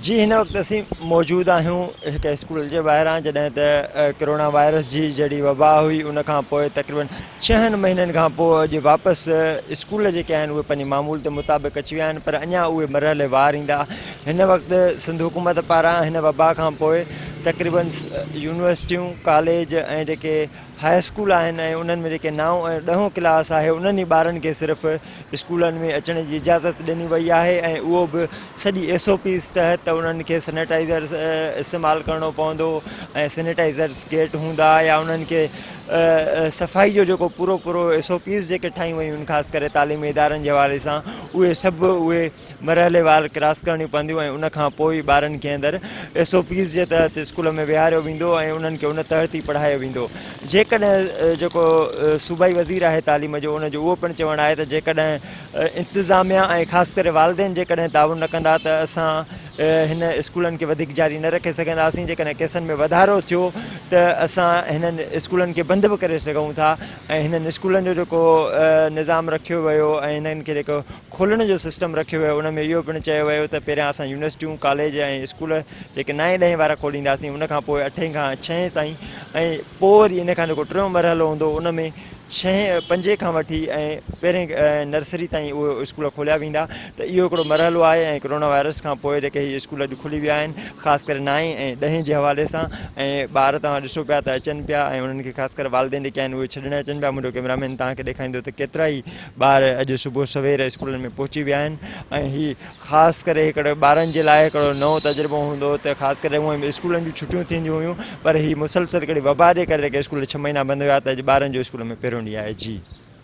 جي هن وقت اسين موجود آهيون هڪ اسڪول جي ٻاهران جڏهن ته ڪرونا وائرس جي جهڙي وبا هئي ان کان پوء تقريبن ڇهن مهينن کان پوء اڄ واپس اسڪول جيڪي آهن اهي پنهنجي معمول تي مطابق اچي ويا آهن پر اڃا اهي مرحلي وار ايندا هن وقت سنڌ حڪومت پاران هن وبا کان پوء تقريبن يونيورسٽيون ڪاليج ۽ جيڪي هاء اسڪول آهن ۽ انهن ۾ جيڪي نائون ۽ ڏهون ڪلاس آهي انهن ئي ٻارن کي صرف اسڪولن ۾ اچڻ جي اجازت ڏني وئي آهي ۽ اهو به سڄي ايس او پيز تحت ته انهن کي سينيٽائزر استعمال ڪرڻو پوندو ۽ سينيٽائزرز گيٽ هوندا يا انهن کي صفائي جو جيڪو پورو پورو ايس او پيز جيڪي ٺاهيون ويون آهن خاص ڪري تعليمي ادارن جي حوالي سان اهي سڀ اهي مرحليوار ڪراس ڪرڻيون پونديون ۽ ان کان پوء ئي ٻارن کي اندر ايس او پيز جي تحت اسڪول ۾ ويهاريو ويندو ۽ انهن کي ان تحت ئي پڙهايو ويندو جيڪڏهن جيڪو صوبائي وزير آهي تعليم جو ان جو اهو پڻ چوڻ آهي ته جيڪڏهن انتظاميا ۽ خاص ڪري والدين جيڪڏهن تعاون نه ڪندا ته اسان هن اسڪولن کي وڌيڪ جاري نه رکي سگهنداسين جيڪڏهن ڪيسن ۾ وڌارو ٿيو ته اسان هنن اسڪولن کي بند به ڪري سگهون ٿا ۽ هنن اسڪولن جو جيڪو نظام رکيو ويو ۽ هنن کي جيڪو کولڻ جو سسٽم رکيو ويو ان ۾ اهو پڻ چيو ويو ته پهريان اسان يونيورسٽيون، ڪاليج ۽ اسڪول جيڪي نائين ڏهين وارا کولينداسين ان کان پوء اٺين کان ڇهين تائين ۽ پوء وري ان کان جيڪو ٽيون مرحلو هوندو ان ۾ ڇهين پنجين کان وٺي ۽ پهرين نرسري تائين اهي اسڪول کوليا ويندا ته اهو هڪڙو مرحلو آهي ۽ ڪرونا وائرس کان پوء جيڪي هي اسڪول اڄ کلي ويا آهن خاص ڪري نائين ۽ ڏهين جي حوالي سان ۽ ٻار توهان ڏسو پيا ته اچن پيا ۽ انهن کي خاص ڪري والدين جيڪي آهن اهي ڇڏڻ اچن پيا منهنجو ڪئميرا مين توهان کي ڏيکاريندو ته ڪيترا ئي ٻار اڄ صبح سوير اسڪولن ۾ پهچي ويا آهن ۽ هي خاص ڪري هڪڙو ٻارن جي لاء هڪڙو نئون تجربو هوندو ته خاص ڪري هونئن به اسڪولن جون ڇٽيون ٿينديون هيون پر هي مسلسل هڪڙي وبا جي ڪري جيڪي اسڪول ڇهه مهينا بند هيا ته اڄ ٻارن جو اسڪول ۾ پهريون ڏينهن آهي جي.